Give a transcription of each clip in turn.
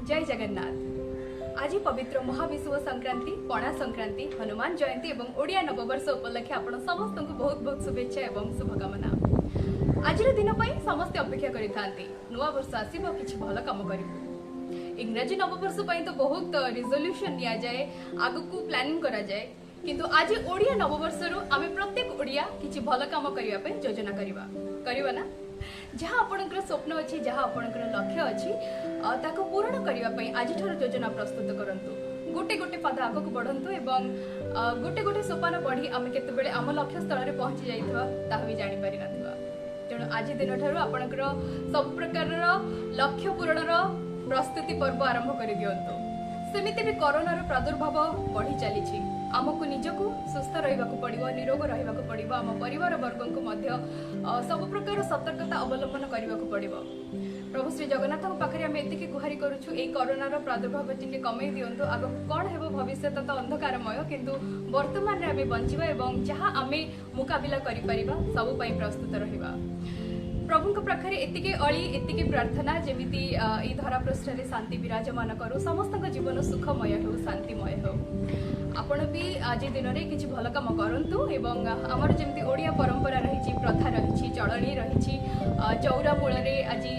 ଜୟ ଜଗନ୍ନାଥ। ଆଜି ପବିତ୍ର ମହାବିଷୁବ ସଂକ୍ରାନ୍ତି, ପଣା ସଂକ୍ରାନ୍ତି, ହନୁମାନ ଜୟନ୍ତୀ ଏବଂ ଓଡ଼ିଆ ନବବର୍ଷ ଉପଲକ୍ଷେ ଆପଣ ସମସ୍ତଙ୍କୁ ବହୁତ ବହୁତ ଶୁଭେଚ୍ଛା ଏବଂ ଶୁଭକାମନା। ଆଜିର ଦିନ ପାଇଁ ସମସ୍ତେ ଅପେକ୍ଷା କରିଥାନ୍ତି, ନୂଆ ବର୍ଷ ଆସିବ, କିଛି ଭଲ କାମ କରିବୁ। ଇଂରାଜୀ ନବବର୍ଷ ପାଇଁ ତ ବହୁତ ରିଜଲ୍ୟୁସନ ନିଆଯାଏ, ଆଗକୁ ପ୍ଲାନିଂ କରାଯାଏ, କିନ୍ତୁ ଆଜି ଓଡ଼ିଆ ନବବର୍ଷରୁ ଆମେ ପ୍ରତ୍ୟେକ ଓଡ଼ିଆ କିଛି ଭଲ କାମ କରିବା ପାଇଁ ଯୋଜନା କରିବା। କରିବା ନା? ଯାହା ଆପଣଙ୍କର ସ୍ୱପ୍ନ ଅଛି, ଯାହା ଆପଣଙ୍କର ଲକ୍ଷ୍ୟ ଅଛି, ତାକୁ ପୂରଣ କରିବା ପାଇଁ ଆଜିଠାରୁ ଯୋଜନା ପ୍ରସ୍ତୁତ କରନ୍ତୁ। ଗୋଟେ ଗୋଟେ ପାଦ ଆଗକୁ ବଢ଼ନ୍ତୁ ଏବଂ ଗୋଟେ ଗୋଟେ ସୋପାନ ବଢ଼ି ଆମେ କେତେବେଳେ ଆମ ଲକ୍ଷ୍ୟସ୍ଥଳରେ ପହଞ୍ଚି ଯାଇଥିବା ତାହା ବି ଜାଣିପାରିନଥିବା। ତେଣୁ ଆଜି ଦିନଠାରୁ ଆପଣଙ୍କର ସବୁ ପ୍ରକାରର ଲକ୍ଷ୍ୟ ପୂରଣର ପ୍ରସ୍ତୁତି ପର୍ବ ଆରମ୍ଭ କରିଦିଅନ୍ତୁ। ସେମିତି ବି କରୋନାର ପ୍ରାଦୁର୍ଭାବ ବଢ଼ି ଚାଲିଛି। ଆମକୁ ନିଜକୁ ସୁସ୍ଥ ରହିବାକୁ ପଡ଼ିବ, ନିରୋଗ ରହିବାକୁ ପଡ଼ିବ, ଆମ ପରିବାର ବର୍ଗଙ୍କୁ ମଧ୍ୟ ସବୁ ପ୍ରକାର ସତର୍କତା ଅବଲମ୍ବନ କରିବାକୁ ପଡ଼ିବ। ପ୍ରଭୁ ଶ୍ରୀ ଜଗନ୍ନାଥଙ୍କ ପାଖରେ ଆମେ ଏତିକି ଗୁହାରି କରୁଛୁ, ଏଇ କରୋନାର ପ୍ରାଦୁର୍ଭାବ ଟିକେ କମେଇ ଦିଅନ୍ତୁ। ଆଗକୁ କ'ଣ ହେବ ଭବିଷ୍ୟତ ତ ଅନ୍ଧକାରମୟ, କିନ୍ତୁ ବର୍ତ୍ତମାନରେ ଆମେ ବଞ୍ଚିବା ଏବଂ ଯାହା ଆମେ ମୁକାବିଲା କରିପାରିବା ସବୁ ପାଇଁ ପ୍ରସ୍ତୁତ ରହିବା। ପ୍ରଭୁଙ୍କ ପାଖରେ ଏତିକି ଅଳି, ଏତିକି ପ୍ରାର୍ଥନା, ଯେମିତି ଏଇ ଧରାପୃଷ୍ଠରେ ଶାନ୍ତି ବିରାଜମାନ କରୁ, ସମସ୍ତଙ୍କ ଜୀବନ ସୁଖମୟ ହେଉ, ଶାନ୍ତିମୟ ହେଉ। ଆପଣ ବି ଆଜି ଦିନରେ କିଛି ଭଲ କାମ କରନ୍ତୁ ଏବଂ ଆମର ଯେମିତି ଓଡ଼ିଆ ପରମ୍ପରା ରହିଛି, ପ୍ରଥା ରହିଛି, ଚଳଣି ରହିଛି, ଚଉରା ମୂଳରେ ଆଜି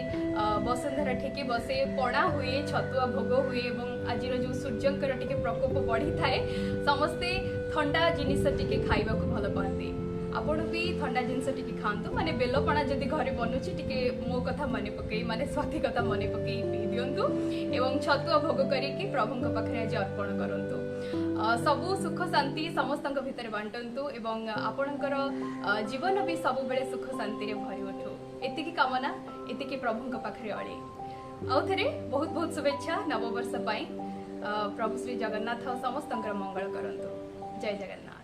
ବସୁନ୍ଧରା ଠେକି ବସେ, ପଣା ହୁଏ, ଛତୁଆ ଭୋଗ ହୁଏ ଏବଂ ଆଜିର ଯେଉଁ ସୂର୍ଯ୍ୟଙ୍କର ଟିକେ ପ୍ରକୋପ ବଢ଼ିଥାଏ, ସମସ୍ତେ ଥଣ୍ଡା ଜିନିଷ ଟିକେ ଖାଇବାକୁ ଭଲ ପାଆନ୍ତି। ଆପଣ ବି ଥଣ୍ଡା ଜିନିଷ ଟିକେ ଖାଆନ୍ତୁ, ମାନେ ବେଲପଣା ଯଦି ଘରେ ବନୁଛି ଟିକେ ମୋ କଥା ମନେ ପକେଇ, ମାନେ ସ୍ୱାତି କଥା ମନେ ପକେଇ ପିଇ ଦିଅନ୍ତୁ ଏବଂ ଛତୁଆ ଭୋଗ କରିକି ପ୍ରଭୁଙ୍କ ପାଖରେ ଆଜି ଅର୍ପଣ କରନ୍ତୁ। ସବୁ ସୁଖ ଶାନ୍ତି ସମସ୍ତଙ୍କ ଭିତରେ ବାଣ୍ଟନ୍ତୁ ଏବଂ ଆପଣଙ୍କର ଜୀବନ ବି ସବୁବେଳେ ସୁଖ ଶାନ୍ତିରେ ଭରି ଉଠୁ। ଏତିକି କାମନା, ଏତିକି ପ୍ରଭୁଙ୍କ ପାଖରେ ଅଳି। ଆଉ ଥରେ ବହୁତ ବହୁତ ଶୁଭେଚ୍ଛା ନବବର୍ଷ ପାଇଁ। ପ୍ରଭୁ ଶ୍ରୀ ଜଗନ୍ନାଥ ସମସ୍ତଙ୍କର ମଙ୍ଗଳ କରନ୍ତୁ। ଜୟ ଜଗନ୍ନାଥ।